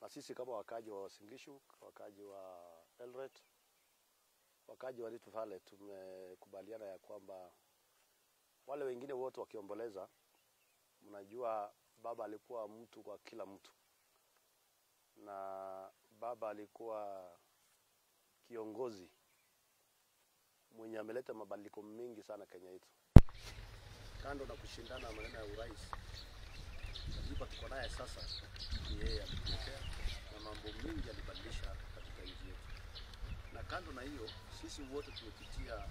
Na sisi kama wakaaji wa Uasin Gishu, wakaaji wa Eldoret, wakaaji wa Rift Valley tumekubaliana ya kwamba wale wengine wote wakiomboleza, mnajua baba alikuwa mtu kwa kila mtu, na baba alikuwa kiongozi mwenye ameleta mabadiliko mengi sana Kenya yetu. Kando na kushindana maneno ya urais, katiba tuko naye sasa ni yeye alituletea, na mambo mengi alibadilisha katika nchi yetu. Na kando na hiyo, sisi wote tumepitia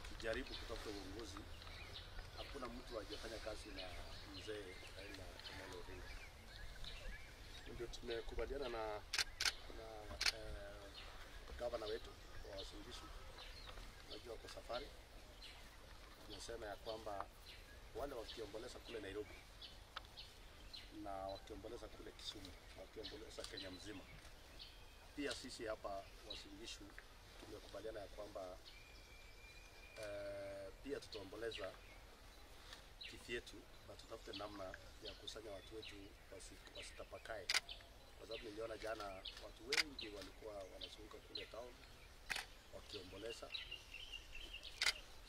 tukijaribu kutafuta uongozi, hakuna mtu hajafanya kazi na mzee Raila Amolo Odinga. Ndio tumekubaliana na gavana wetu wa Uasin Gishu, najua kwa safari, tunasema ya kwamba wale wakiomboleza kule Nairobi na wakiomboleza kule Kisumu, wakiomboleza Kenya mzima, pia sisi hapa Uasin Gishu tumekubaliana ya kwamba pia tutaomboleza kifyetu na tutafute namna ya kusanya watu wetu wasitapakae, kwa sababu niliona jana watu wengi walikuwa wanazunguka kule town wakiomboleza.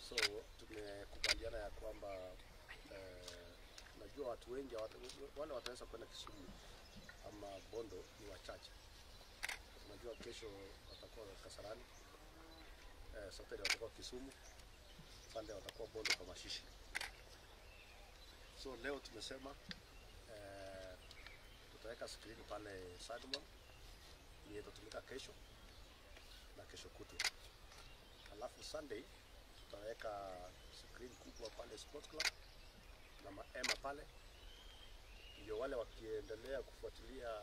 So tumekubaliana ya kwamba najua watu wengi wale wataweza kwenda Kisumu ama Bondo ni wachache. Najua kesho watakuwa Kasarani, Saturday watakuwa Kisumu, Sunday watakuwa Bondo kwa mashishi. So leo tumesema tutaweka screen pale Sadman, ni itatumika kesho na kesho kutwa. Alafu Sunday tutaweka screen kubwa pale Sports Club na maema pale, ndio wale wakiendelea kufuatilia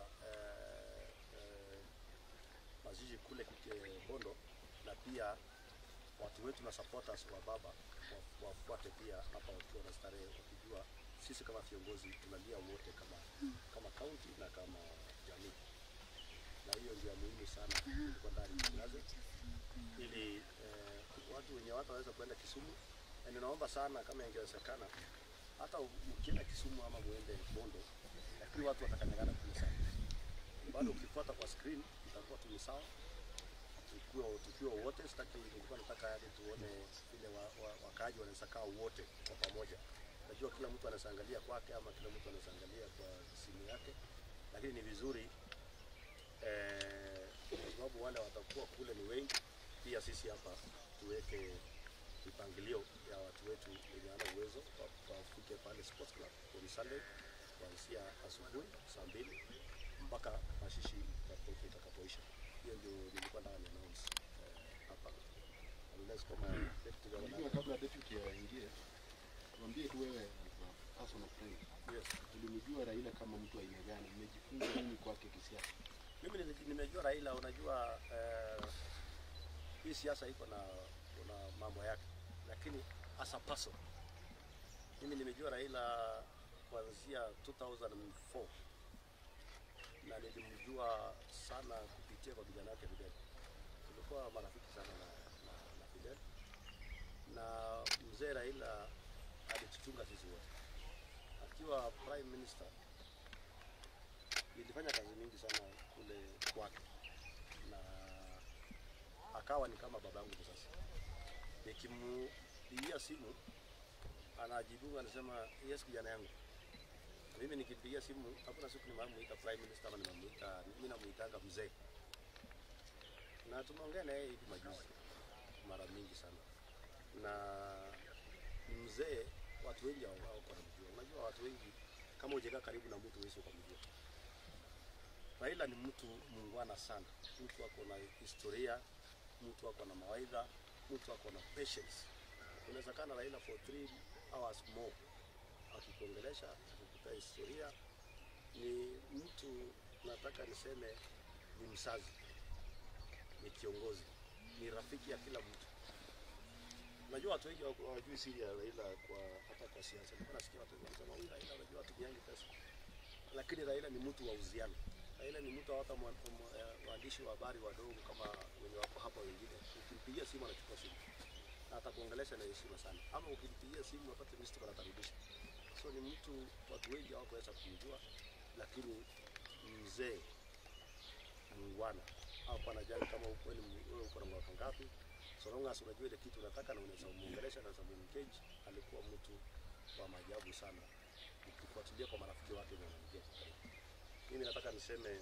mazishi kule Bondo, na pia watu wetu na supporters wa baba wafuate pia hapa wakiwa na starehe, wakijua sisi kama viongozi tunalia wote kama county na kama jamii. Na hiyo ndio muhimu sana kwa ndani tunazo, ili watu wenye wataweza kwenda Kisumu. Na ninaomba sana kama ingewezekana hata mkienda Kisumu ama muende Bondo, lakini watu watakanyagana kule sana. Bado ukifuata kwa screen itakuwa tu sawa. Tukiwa wote, sitaki nilikuwa nataka hadi tuone vile wakaaji wanaweza kaa wote kwa pamoja. Najua kila mtu anaangalia kwake ama kila mtu anaangalia kwa simu yake, lakini ni vizuri kwa sababu wale watakuwa kule ni wengi, pia sisi hapa tuweke mipangilio ya watu wetu wenye wana uwezo wafike pale Sports Club on Sunday kuanzia asubuhi saa 2 mpaka mashishi itakapoisha. Hiyo ndio nilikuwa nataka ni announce hapa. Unless kama deputy governor, kabla deputy aingie, tuambie tu wewe as a personal friend. Yes. Ulimjua Raila kama mtu aina gani? Umejifunza nini kwake kisiasa? Mimi nimejua Raila, unajua hii siasa iko na mambo yake, lakini as a person mimi nimejua Raila kuanzia 2004 na nilimjua sana kupitia kwa kijana wake Fidel. Tulikuwa marafiki sana na Fidel, na mzee Raila alituchunga sisi wote. Akiwa Prime Minister nilifanya kazi mingi sana kule kwake, na akawa ni kama babangu kwa sasa. Nikimpigia simu anajibu, anasema yes kijana yangu. Mimi nikimpigia simu hakuna siku nimemuita Prime Minister ama nimemuita, mimi namuitanga mzee. Na tumeongea naye hivi majuzi mara mingi sana. Na mzee watu wengi hawako wanamjua. Unajua watu wengi kama hujakaa karibu na mtu huwezi kumjua. Raila ni mtu muungwana sana, mtu ako na historia, mtu ako na mawaidha, mtu ako na patience. Unaweza kaa na Raila for 3 hours more akikuongelesha, akikupea historia. Ni mtu nataka niseme ni msazi, ni kiongozi, ni rafiki ya kila mtu. Unajua watu wengi hawajui siri ya Raila kwa hata kwa siasa. Nilikuwa nasikia watu wengi wanasema huyu Raila unajua hatumiangi pesa. Lakini Raila ni mtu wa uhusiano. Raila ni mtu hata waandishi wa habari wadogo kama wenye wako hapa wengine, ukimpigia simu anachukua simu na atakuongelesha na heshima sana, ama ukimpigia simu apate missed call atarudisha. So ni mtu watu wengi hawakuweza kumjua, lakini Mzee muungwana, hakuwa anajali kama ukweli wewe uko na mwaka ngapi. So long as unajua ile kitu unataka na unaweza muongelesha na unaweza muengage, alikuwa mtu wa maajabu sana. Ukifuatilia kwa marafiki wake na wanamjua kwa karibu. Mimi nataka niseme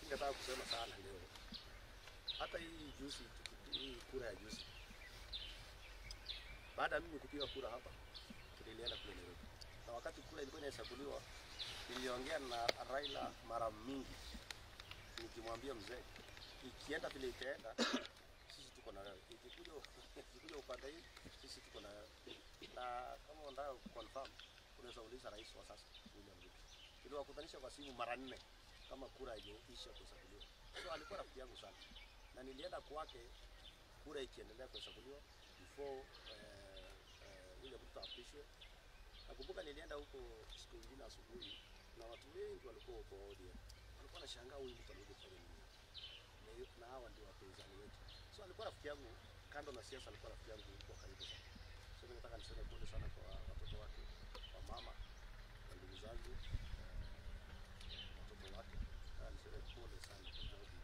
ningetaka kusema sana leo. Hata hii juzi, hii kura ya juzi, baada ya mimi kupiga kura hapa, nilienda kule Nairobi. Na wakati kura ilikuwa inahesabuliwa, niliongea na Raila mara mingi, nikimwambia mzee, ikienda vile itaenda, sisi tuko na wewe. Ikikuja upande hii, sisi tuko na wewe. Na kama unataka kuconfirm, unaweza uliza rais wa sasa William Ruto. Niliwakutanisha kwa simu mara 4 kama kura haijaisha kuhesabuliwa. So alikuwa rafiki yangu sana. Na nilienda kwake kura ikiendelea kuhesabuliwa before William Ruto apishwe. Nakumbuka nilienda huko siku nyingine asubuhi na watu wengi walikuwa huko ODM. Walikuwa wanashangaa huyu mtu anakuja kufanya nini. Na hawa ndio wapinzani wetu. So alikuwa rafiki yangu, kando na siasa alikuwa rafiki yangu kwa karibu sana. So mimi nataka niseme pole sana kwa watoto wake, kwa mama, kwa ndugu zangu, watoto wake. Nataka niseme pole sana kwa sababu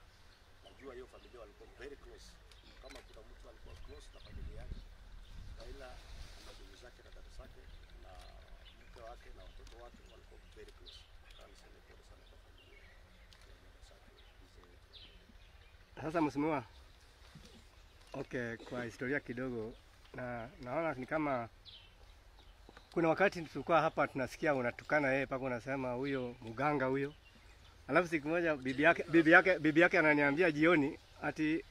najua hiyo familia walikuwa very close. Kama kuna mtu alikuwa close na familia yake, Raila na ndugu zake na dada zake na mke wake na watoto wake walikuwa very close. Nataka niseme pole sana kwa familia ya dada zake, mzee wetu. Sasa mheshimiwa, okay, kwa historia kidogo, na naona ni kama kuna wakati tulikuwa hapa tunasikia unatukana yeye mpaka unasema huyo mganga huyo. Alafu siku moja bibi yake ananiambia jioni ati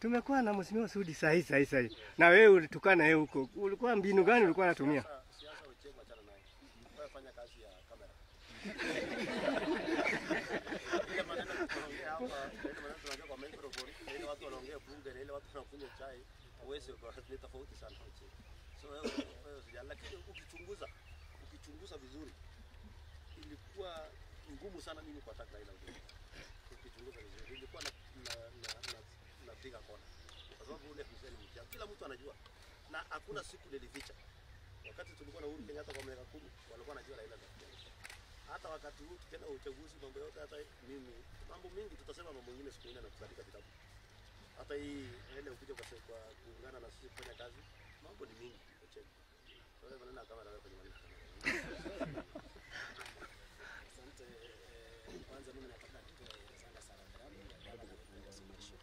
tumekuwa na mheshimiwa Sudi sahi sahi sahi. Na wewe ulitukana yeye huko. Ulikuwa mbinu gani ulikuwa unatumia? Siasa uchema achana naye. Wewe fanya kazi ya kamera. Ile maneno tunaongea hapa, ile maneno tunaongea kwa microphone, ile watu wanaongea bunge, ile watu wanakunywa chai, huwezi ni tofauti sana uche. So wewe usijali, lakini ukichunguza vizuri, ilikuwa ngumu sana mimi kuattack Raila Odinga. Ukichunguza vizuri, ilikuwa napiga kona. Kwa sababu ule mzee ni mjanja. Kila mtu anajua. Na hakuna siku nilificha. Wakati tulikuwa na Uhuru Kenyatta kwa miaka 10, walikuwa wanajua Raila ni mjanja. Hata wakati huu tukienda uchaguzi mambo yote, hata mimi mambo mingi tutasema mambo mengine siku nyingine na tutaandika vitabu. Hata hii ile ukija kwa kuungana na sisi kufanya kazi, mambo ni mingi ucheki. Kwa hiyo maneno kama wewe kwenye maneno. Asante. Kwanza mimi nataka nitoe sana salamu ya gavana wetu wa Uasin Gishu,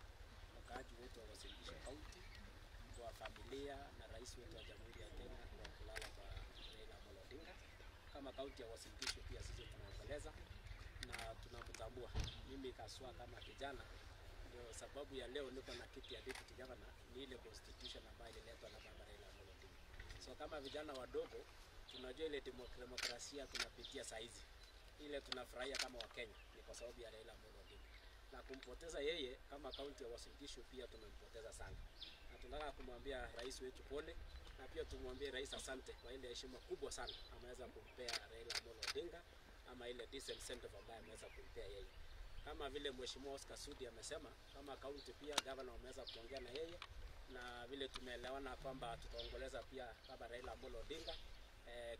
wakaaji wote wa Uasin Gishu County, kwa familia na rais wetu wa Jamhuri ya Kenya kwa kulala kwa Raila Amolo Odinga. Kama kaunti ya Uasin Gishu pia sisi tunaomboleza na tunamtambua. Mimi kaswa kama kijana, ndio sababu ya leo niko na kiti ya deputy governor, ni ile constitution ambayo ililetwa na baba Raila Amolo Odinga. So kama vijana wadogo tunajua ile demokrasia tunapitia saa hizi, ile tunafurahia kama Wakenya ni kwa sababu ya Raila Amolo Odinga. Na kumpoteza yeye kama kaunti ya Uasin Gishu pia tumempoteza sana. Na tunataka kumwambia rais wetu pole, na pia tumwambie rais asante kwa ile heshima kubwa sana ameweza kumpea Raila Amolo Odinga, ama ile decent send-off ambayo ameweza kumpea yeye. Kama vile Mheshimiwa Oscar Sudi amesema, kama kaunti pia governor ameweza kuongea na yeye, na vile tumeelewana kwamba tutaongoleza pia baba Raila Amolo Odinga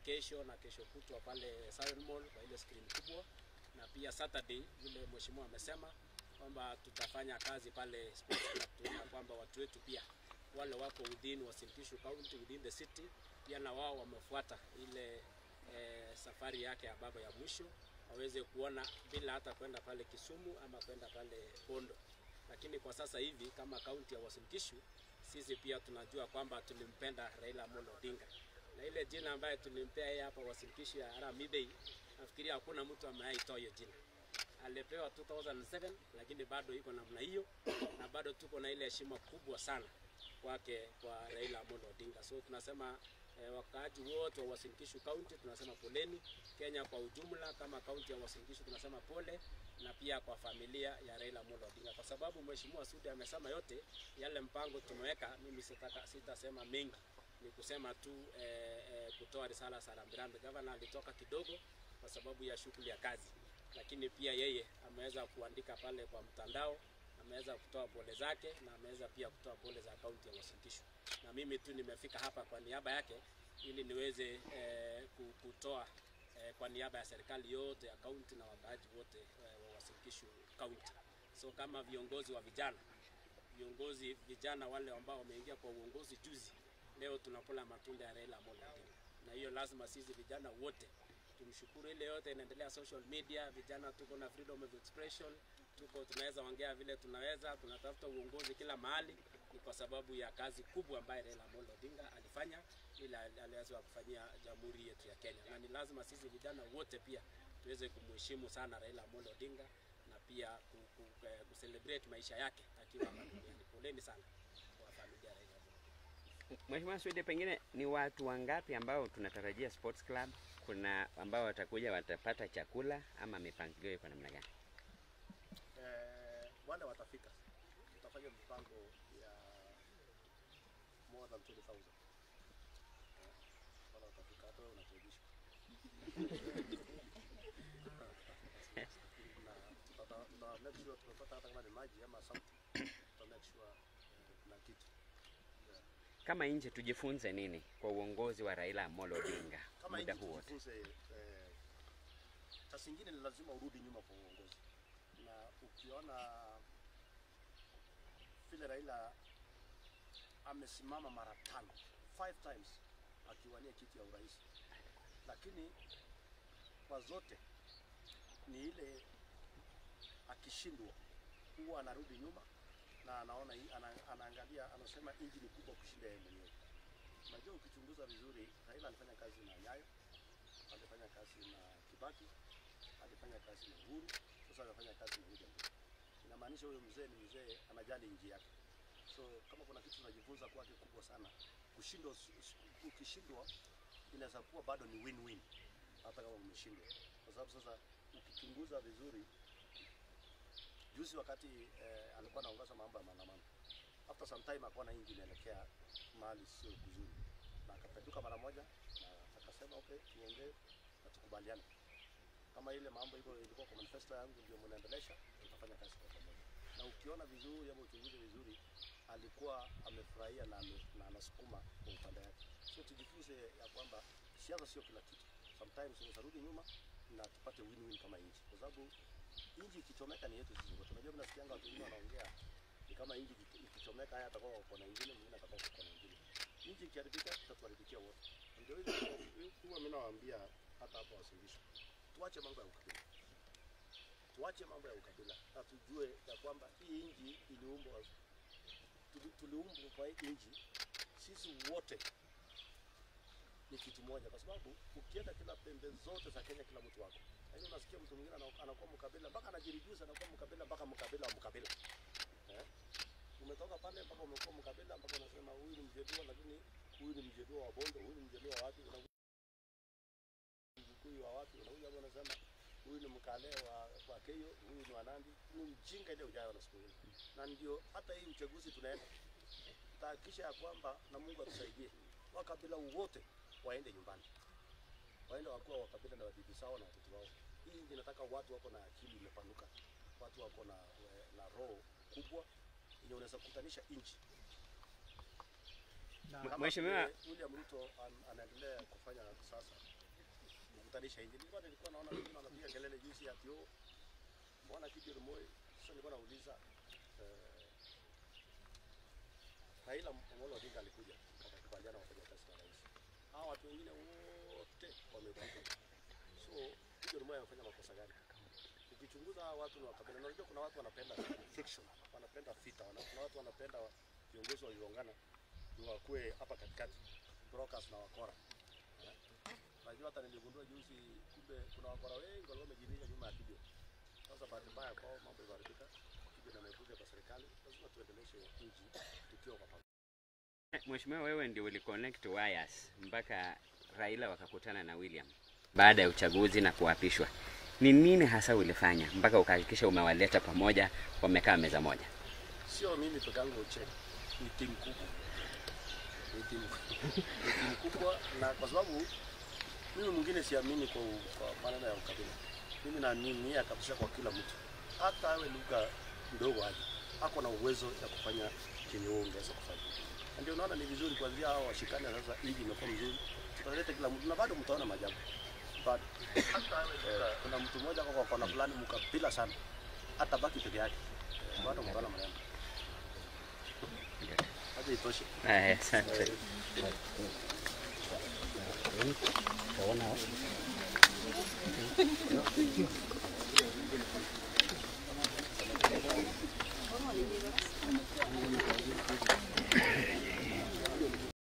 kesho na kesho kutwa pale Southern Mall kwa ile screen kubwa, na pia Saturday vile mheshimiwa amesema kwamba tutafanya kazi pale Sports Club. Tunaona kwamba watu wetu pia wale wako within Uasin Gishu County, within the city, pia na wao wamefuata ile safari yake ya baba ya mwisho, waweze kuona bila hata kwenda pale Kisumu ama kwenda pale Bondo. Lakini kwa sasa hivi kama kaunti ya Uasin Gishu sisi pia tunajua kwamba tulimpenda Raila Amolo Odinga, na ile jina ambayo tulimpea yeye hapa Uasin Gishu ya Harambee, nafikiria hakuna mtu ameitoa hiyo jina. Alipewa 2007 lakini bado iko namna hiyo, na bado tuko na ile heshima kubwa sana kwake kwa Raila Amolo Odinga. So tunasema wakaaji wote wa Uasin Gishu County tunasema poleni, Kenya kwa ujumla kama kaunti ya Uasin Gishu tunasema pole, na pia kwa familia ya Raila Amolo Odinga, kwa sababu Mheshimiwa Sudi amesema yote yale mpango tumeweka. Mimi sitasema mengi, ni kusema tu kutoa risala za rambirambi. Governor alitoka kidogo kwa sababu ya shughuli ya kazi, lakini pia yeye ameweza kuandika pale kwa mtandao, ameweza kutoa pole zake na ameweza pia kutoa pole za kaunti ya Uasin Gishu. Na mimi tu nimefika hapa kwa niaba yake ili niweze kutoa kwa niaba ya serikali yote ya kaunti na wakaaji wote wa Uasin Gishu County. So kama viongozi wa vijana, viongozi vijana wale ambao wameingia kwa uongozi juzi, leo tunakula matunda ya Raila Amolo Odinga. Na hiyo lazima sisi vijana wote tumshukuru. Ile yote inaendelea social media, vijana tuko na freedom of expression, tuko tunaweza ongea vile tunaweza, tunatafuta uongozi kila mahali, ni kwa sababu ya kazi kubwa ambayo Raila Amolo Odinga alifanya, ila aliweza kufanyia jamhuri yetu ya Kenya. Na ni lazima sisi vijana wote pia tuweze kumheshimu sana Raila Amolo Odinga na pia kucelebrate maisha yake akiwa hapa duniani. Poleni sana kwa familia ya Raila Amolo Odinga. Mheshimiwa Swede, pengine ni watu wangapi ambao tunatarajia Sports Club? Kuna ambao watakuja watapata chakula ama mipangilio iko namna gani? Wale watafika, tutafanya mpango ya more than 20,000. Wale watafika, hata wewe unakaribishwa. Na tuta make sure tumepata hata kama ni maji ama something, tuta make sure kuna kitu. Kama nchi tujifunze nini kwa uongozi wa Raila Amolo Odinga Kama muda nchi huu wote? tujifunze, saa zingine ni lazima urudi nyuma kwa uongozi, na ukiona vile Raila amesimama mara 5, 5 times akiwania kiti ya urais, lakini kwa zote ni ile akishindwa huwa anarudi nyuma na anaona anaangalia, anasema inji ni kubwa kushinda yeye mwenyewe. Unajua, ukichunguza vizuri, Raila alifanya kazi na Nyayo, alifanya kazi na Kibaki, alifanya kazi na Uhuru, sasa anafanya kazi na William Ruto. Inamaanisha huyo mzee ni mzee anajali nchi yake. So kama kuna kitu tunajifunza kwake kubwa sana, kushindwa, ukishindwa inaweza kuwa bado ni win-win hata kama umeshindwa. Kwa sababu sasa ukichunguza vizuri, juzi wakati alikuwa anaongoza mambo ya maandamano, after some time akaona nchi inaelekea mahali sio kuzuri, na akapenduka mara moja na akasema okay, tuongee na tukubaliane. Kama ile mambo iko ilikuwa kwa manifesto yangu ndio mnaendelesha, tutafanya kazi kwa pamoja. Na ukiona vizuri ama uchunguze vizuri, alikuwa amefurahia na anasukuma kwa upande wake. So tujifunze ya kwamba siasa sio kila kitu. Sometimes unarudi nyuma na tupate win-win kama nchi, kwa sababu nchi ikichomeka ni yetu sisi wote. Unajua, mimi nasikianga watu wengine wanaongea ni kama nchi ikichomeka haya atakuwa kwa kona nyingine, mwingine atakuwa kwa kona nyingine. Nchi ikiharibika itatuharibikia wote. Ndio hivyo huwa mimi nawaambia hata hapo Uasin Gishu, tuache mambo ya ukabila. Tuache mambo ya ukabila na tujue ya kwamba hii nchi iliumbwa, tuliumbwa kwa hii nchi sisi wote ni kitu moja, kwa sababu ukienda kila pembe zote za Kenya kila mtu wako. Lakini unasikia mtu mwingine anakuwa mkabila mpaka anajireduce, anakuwa mkabila mpaka mkabila wa mkabila. Umetoka pale mpaka umekuwa mkabila mpaka unasema huyu ni Mjaluo, lakini huyu ni Mjaluo wa Bondo, huyu ni Mjaluo wa wapi, Mkikuyu wa wapi, unakuja hapo unasema huyu ni Mkale wa Keyo, huyu ni wa Nandi. Ni mjinga ile ujao na siku nyingine. Na ndio hata hii uchaguzi tunaenda, tutahakikisha ya kwamba na Mungu atusaidie, wakabila wote waende nyumbani, waende wakuwa wakabila na wabibi sawa na watoto wao. Hii nchi inataka watu wako na akili imepanuka, watu wako na roho kubwa yenye unaweza kukutanisha nchi. Mheshimiwa William Ruto anaendelea kufanya sasa kukutanisha nchi. Nilikuwa naona wengine wanapiga kelele juzi ati oh, mbona Gideon Moi? Sasa nilikuwa nauliza Raila Amolo Odinga alikuja akakubaliana wafanya kazi na rais. Hawa watu wengine wote wamekuja. So Gideon Moi amefanya makosa gani? Ukichunguza hawa watu ni wakabila. Unajua kuna watu wanapenda friction, wanapenda vita, kuna watu wanapenda viongozi waliongana ni wakue hapa katikati, brokers na wakora. Unajua hata niligundua juzi kumbe kuna wakora wengi walikuwa wamejificha nyuma ya Gideon. Sasa bahati mbaya kwao mambo yaliharibika. Gideon amekuja kwa serikali, lazima tuendeleshe nchi tukiwa kwa pamoja. Mheshimiwa, wewe ndio uliconnect wires mpaka Raila wakakutana na William baada ya uchaguzi na kuapishwa. Ni nini hasa ulifanya mpaka ukahakikisha umewaleta pamoja, wamekaa meza moja? Sio mimi peke yangu, Ochieng, ni timu kubwa. Ni timu kubwa, na kwa sababu mimi mwingine siamini kwa maneno ya ukabila. Mimi naamini kabisa kwa kila mtu, hata awe lugha ndogo aje, ako na uwezo ya kufanya chenye wewe ungeweza kufanya. Ndio unaona ni vizuri kuanzia hao washikane sasa, hivi imekuwa mzuri. Tutaleta kila mtu na bado mtaona maajabu. Bado. Kuna mtu mmoja kwa kona fulani mkabila sana. Atabaki peke yake. Bado mtaona maneno. Acha itoshe. Haya, asante.